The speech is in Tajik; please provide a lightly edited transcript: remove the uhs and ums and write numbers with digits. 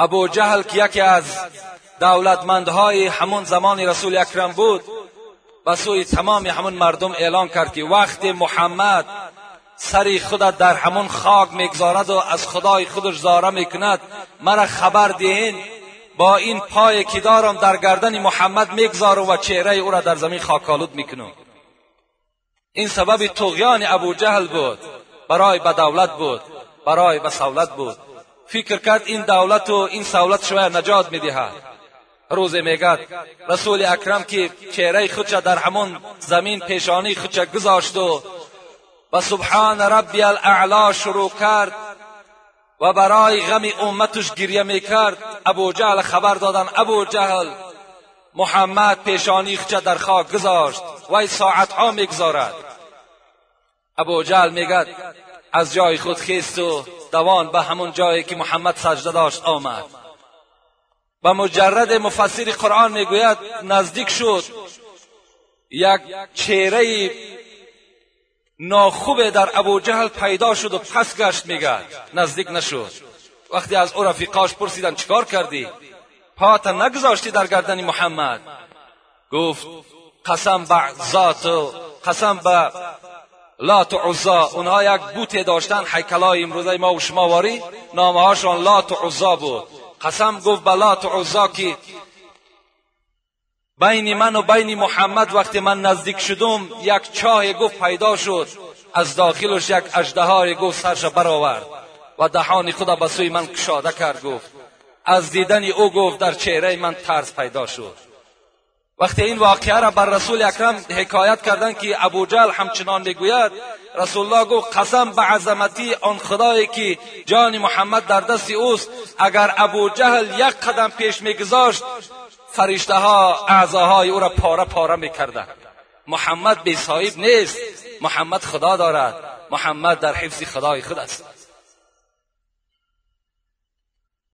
Абу Ҷаҳл ки яке аз давлатмандҳои ҳамон замони Расули Акрам буд, ба сӯи тамоми ҳамон мардум эълон кард ки вақте Муҳаммад сари худа дар ҳамон хок мегзорад ва аз худои худаш зора мекунад, мара хабар диҳин, бо ин пое ки дорам дар гардани Муҳаммад мегзорам ва чеҳраи ӯра дар замин хоколуд мекунам. Ин сабаби туғёни Абу Ҷаҳл буд, барои ба давлат буд, барои ба савлат буд. Фикр кард ин давлату ин савлат шояд наҷот медиҳад. Рӯзе мегӯяд Расули Акрам ки чеҳраи худша дар ҳамон замин пешонии худша гузошту ба субҳана рабби ал-аъло шурӯъ кард ва барои ғами умматаш гиря мекард. Абу Ҷаҳл хабар доданд: Абу Ҷаҳл, Муҳаммад пешонии худша дар хок гузошт, вай соатҳо мегузорад. Абу Ҷаҳл мегӯяд аз ҷои худ хесту давон ба ҳамон ҷое ки Муҳаммад саҷда дошт омад. Ба муҷаррад муфассири Қуръон мегӯяд наздик шуд, як чеҳраи нохубе дар Абу Ҷаҳл пайдо шуду пас гашт, мегӯяд наздик нашуд. Вақте аз ӯ рафиқош пурсиданд: чӣ кор кардӣ, пота нагузоштӣ дар гардани Муҳаммад? Гуфт: қасам ба зоту қасам ба Лоту Уззо. Онҳо як буте доштанд, ҳайкалҳои имрӯзаи мо шумо ворӣ, номаҳошон Лоту Уззо буд. Қасам гуфт ба Лоту Уззо ки байни ману байни Муҳаммад вақте ман наздик шудум, як чоҳе гуфт пайдо шуд, аз дохилаш як аждаҳое гуфт сарша баровард ва даҳони худа ба сӯи ман кушода кард. Гуфт аз дидани ӯ гуфт дар чеҳраи ман тарс пайдо шуд. Вақте ин воқеаро бар Расули Акрам ҳикоят карданд ки Абу Ҷаҳл ҳамчунон мегӯяд, Расулуллоҳ гуфт: қасам ба азамати он худое ки ҷони Муҳаммад дар дасти ӯст, агар Абу Ҷаҳл як қадам пеш мегузошт, фариштаҳо аъзоҳои ӯро пора пора мекарданд. Муҳаммад бесоҳиб нест, Муҳаммад худо дорад, Муҳаммад дар ҳифзи худои худ аст.